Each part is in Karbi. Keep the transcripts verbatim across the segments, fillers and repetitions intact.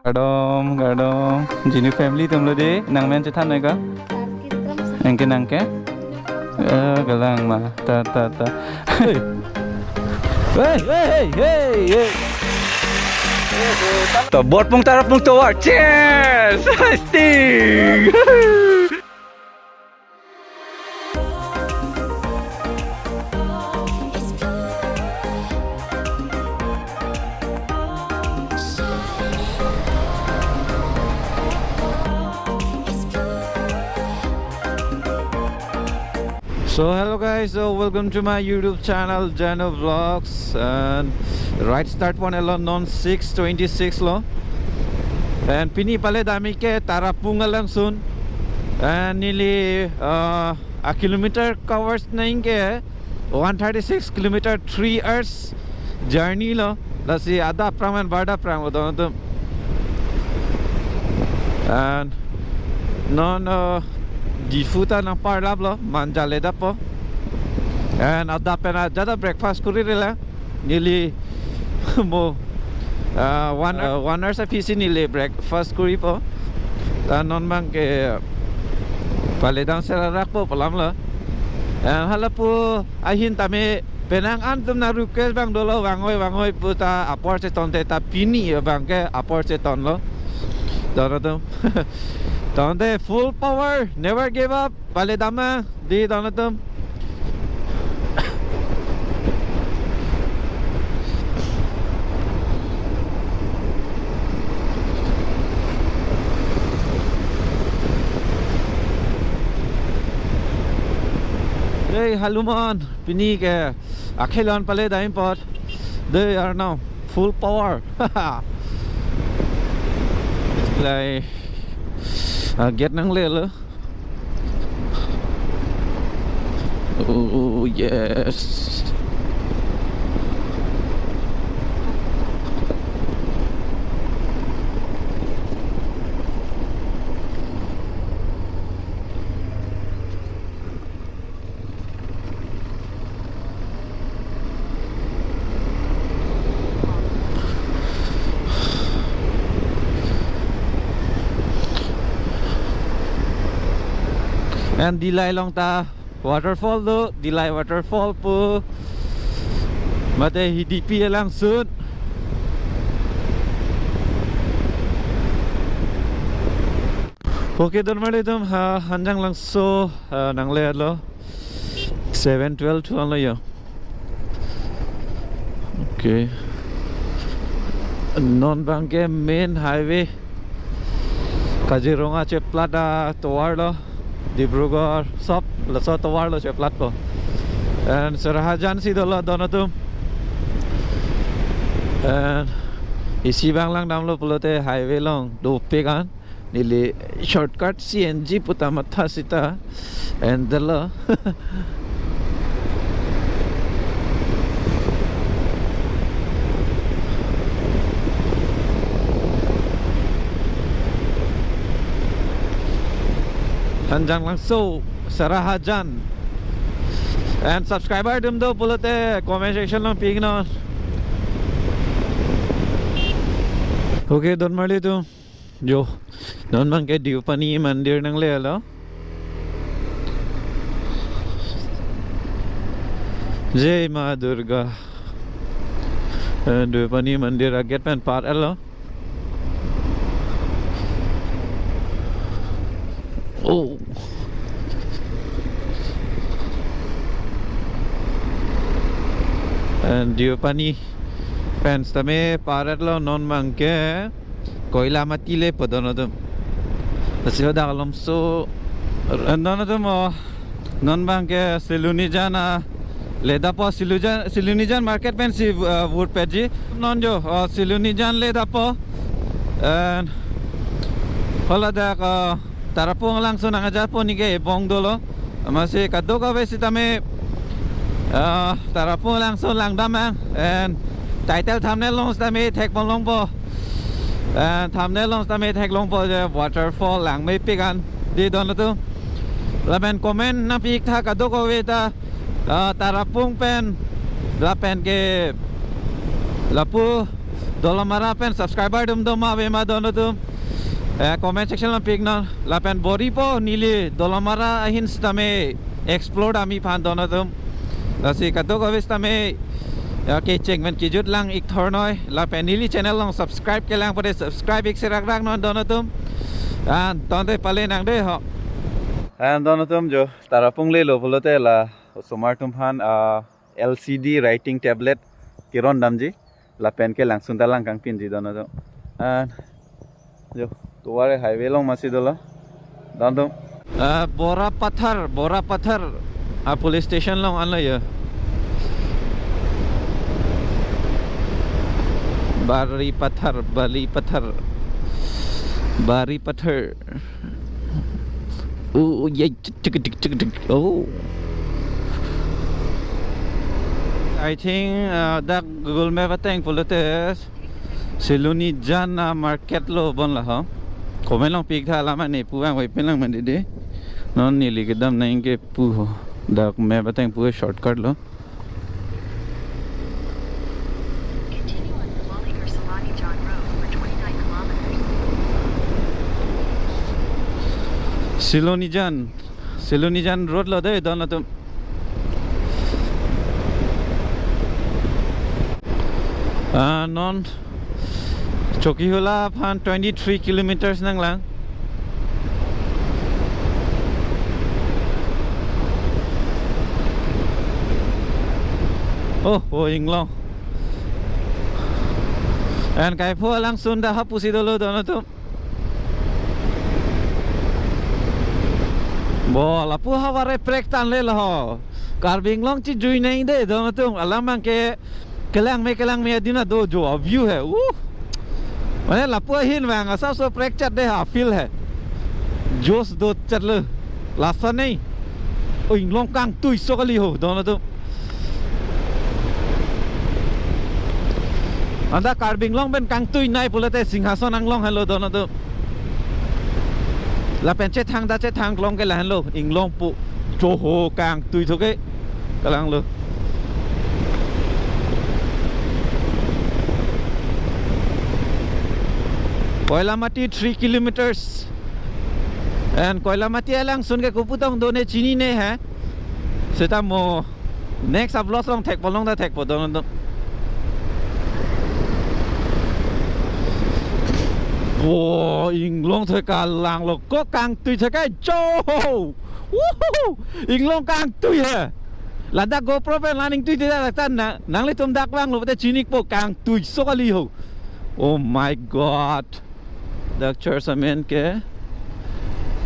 Kardom, kardom. Jinu family atum lo dei, nangmen chethan noi ko? Anke nangke? Eh, galang ma. Ta, ta, ta. Hey. Hey, hey, hey, hey, hey. To Borpung Tarapung tovar. Cheers! Sting! So hello guys, so welcome to my YouTube channel Jano Vlogs, and right start pon-et lo, non six twenty-six lo, and pini pale damji ke Tarapung alangsun, and neli uh, a kilometer covers nangji ke one thirty-six kilometer, three hours journey lo. Lasi adap aphrang pen bardap aphrang lo don atum. And non uh, Diphu ta nangparlap lo, Manja ledappo. And adap pen ajat ta breakfast kuri rela. Neli mo uh, one uh, one hour sa pisi neli breakfast kuripo. Ta non abang ke pale damsel arakpo pu alam lo. And halapu ahin tame penang an atum nang request abang dolo, vangoi vangoi pu ta apor chetonte, ta pini abang ke apor cheton lo. Don atum. Tonte full power, never give up. Pale dam nang dei don atum. Hey, Hanuman, pini ke akhei along pale dam apot. Dei Arnam, full power. Lai, ah, gate nangle lo. Oh, yes. And Dillai along ta waterfall do, Dillai waterfall pu. Mate Hidipi alangsun. Okay, don marli atum, ha, Hanjanglangso, ha, nangle lo. Seven twelve thu-an lo yo. Okay. Non abang ke main highway. Kaziranga cheplat atovar lo. Dibrugarh sob laso atovar lo cheplatpo. And Serahajan si dolo don atum. And isi abang langdamlo pulote highway along dopik an. Neli shortcut C N G pu ta matha sita. And the lo. Hanjanglangso, Serahajan. And subscriber atum do pulote comment section along ping non. Okay, don marli atum. Jo, non abang ke Deopani Mandir nangle lo. Jai Ma Durga. Eh, Deopani Mandir agate pen par-et lo. Oh. And Deopani pen sitame par-et lo, non abang ke Koilamati le pu don atum. Lasi hadak alomso, don atum, oh, non abang ke Silunijan, ah, ledappo, Silujan, Silunijan market pensi, ah, vur petji. Non jo, oh, Silunijan ledappo. And hala dak, ah, Tarapung alangsun nangkejapon nike ebong dolo. Amatsi kadokave sitame, ah, Tarapung alangsun langdam nang. And title thumbnail along sitame thekpon longpo. And thumbnail along sitame theklongpo je waterfall langmepik an dei don atum. Lapen comment nangpi-ik tha kadokave ta, ah, Tarapung pen lapen ke lapu Dolamara pen subscriber atum do ma ave ma don atum, eh, comment section along pik non. Lapen bor-ipo neli Dolamara ahin sitame explore damji aphan don atum. Lasi kadokave sitame, ya, kecheng pen kejut lang ik thornoi. Lapen neli channel along subscribe kelang pade subscribe ik serak rak non don atum. An tonte pale nang de ho. An don atum jo Tarapung lelo pulote la osomar atum aphan, ah, L C D writing tablet keron damji. Lapen kelangsun ta lang kangpinji don atum. An jo tovar highway along masi dolo don atum. Ah, Borapathar, Borapathar, ah, police station along anlo ya. Baripathar, Balipathar, Baripathar. Oh, yeah, tik, tik, tik, tik. Oh. I think, uh, dak Google Map ateng pulote Silonijan a market lo bon la ho. Comment along pik tha alam ne pu vangvoi pen lang man didi. Non neli kedam nang kepu ho. Dak map ateng pu shortcut lo. Continue on Mawali Gersalani John Road for twenty-nine kilometers. Silonijan, Silonijan road lo de don atum. Ah, non Chokihola aphan twenty-three kilometers nanglang. Oh, oh, inglong. An kaipho alangsun dak ha pusi dolo don atum. Bo, lapu havar eprek tanglo ho. Karbi Anglong chijui nang de don atum. Alam abang ke kelang me, kelang me adina do jo view hai. Uh. Mane lapu ahin vang asapso prek chat de ha feel hai. Josh do chat lo. Lason nei. Oh, inglong kangtui so kali ho don atum. Anta Karbi Anglong pen kangtui nei pulote Singhason Anglong henlo don atum. Lapen chethang ta chethang klong ke lahenlo inglong pu. Choho kangtui tho ke. Kalanglo. Koilamati three kilometers. And Koilamati alangsun ke kopu tong do ne chinine he. Seta mo next upload along thekpo long ta thekpo don don. Oh, inglong thoi kalanglo ko kangtui thoi kai jo. Woohoo! Inglong kangtui he. Ladak GoPro pen la ingtui tida laktan na. Nanglitum dak vanglo te chinikpo kangtui so kali ho. Oh my God. Dak church amen ke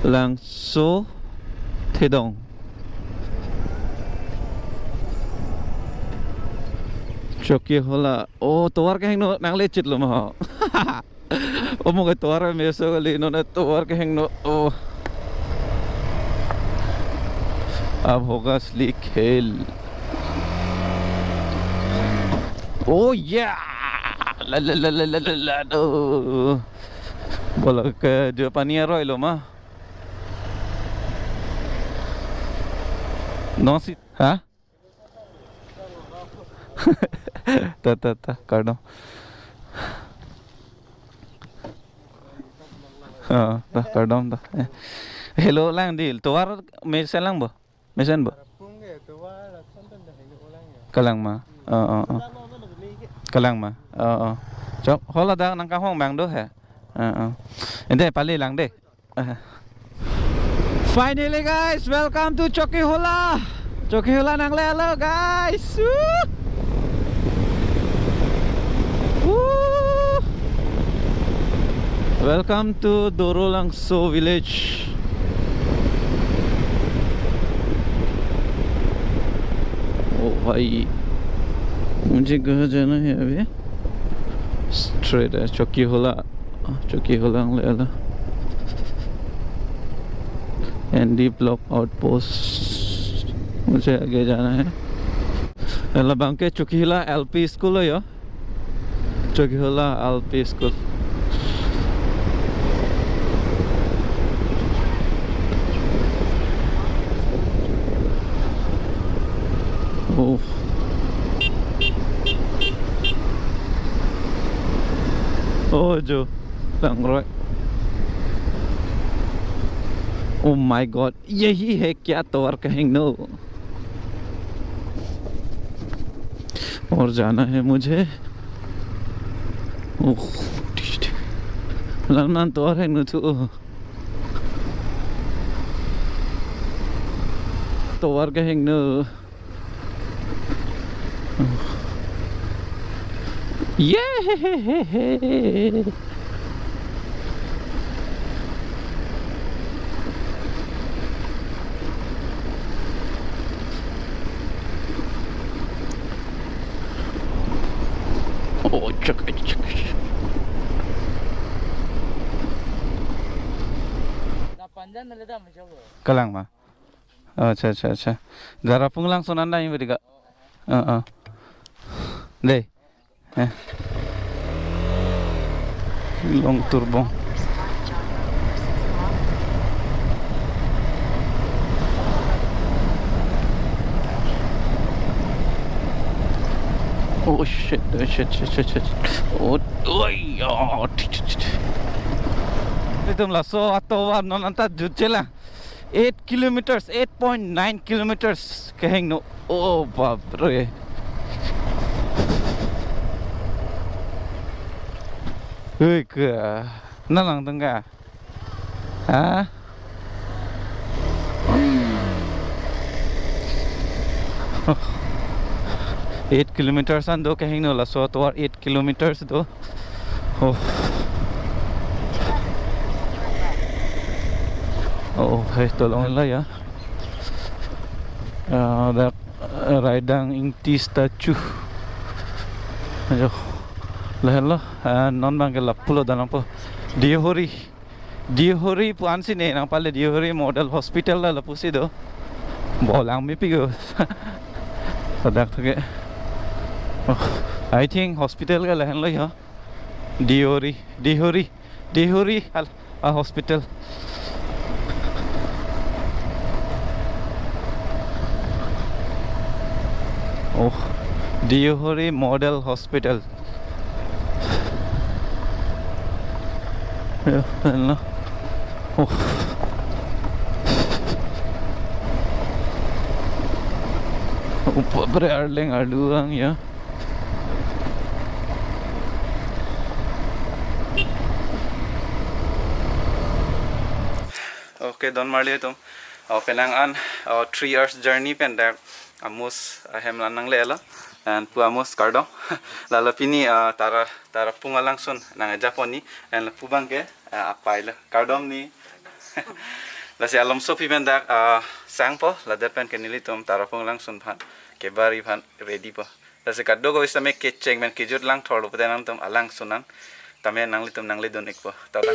Langso Thedong. Chokihola. Oh, tovar kehingno nangle chitlo ma ho. Oh, mo ke tovar meso kali non tovar kehingno. Oh. Ab hoga slick hill. Oh yeah. La la la la la la la. Oh. Bola ke dia pani aroi lo ma. Non si, ha? Ta, ta, ta, kardom. Ha, ta, kardom ta. Eh. Hello lang dil. Tovar mesen lang bo? Mesen bo? Kalang ma. Oh, oh, oh. Kalang ma. Oh, oh. Chok, hola dak nangkahong abang do he. Oh, oh. Ente pali lang de. Finally, guys, welcome to Chokihola. Chokihola nanglelo, guys. Woo! Woo! Welcome to Dorolangso village. Oh भाई, मुझे घर जाना है अभी। Straight है, Chokihola। Chokihola nanglelo. N D Block Outpost। मुझे आगे जाना है। Labang ke Chokihola L P School lo yo. Chokihola L P School. Oh. Tangroi. Oh my God, यही है क्या tovar kehingno? और जाना है मुझे। Oh, lalman tovar hingno thu. Tovar kehingno. Yeah. Oh, check, check. Kalang ma? Acha, acha, acha. Garapung langsun an dai beri ka. Heeh. Dei. Eh. Long turbong. Oh shit, oh shit, shit, shit, shit. Oh, oh, oh. Itum laso atovar non anta jutchela. Eight kilometers, eight point nine kilometers kehingno. Oh, bapre. Ui, ke. Nalang tengka. Ha? Eight kilometers an do kehingno, laso atovar eight kilometers do. Oh. Oh, hai tolong la ya. Ah, dak, eh, Raidang Ingti statue. Ayo. Lahenlo, ah, non bangke lapulo danangpo. Deohori. Deohori pu ansi ne nangpale, Deohori Model Hospital la lapusi do. Bolang mi pigo. Sadak thake. Oh, I think hospital ke lahenlo ya. Deohori, Deohori, Deohori hal, ah, hospital. Oh, Deohori Model Hospital. Ya, ano? Oh. Oh, bapre, arleng arluang ya. Okay, don marli atum. Oh, penang an, oh, three hours journey pen dak Amus ahem la nanglelo. And pu Amus kardom. Lalo pini, ah, Tara, Tarapung alangsun nang-eja pon ni. And lapu bangke, ah, apai lo. Kardom ni. Lasi alomso pi pen dak, ah, sangpo, ladet pen ke nelitum Tarapung alangsun aphan, kebari aphan ready po. Lasi kadokave sitame kecheng pen kejut langthorlo pute nangtum alangsun an tame nanglitum nangledun ikpo. Tata.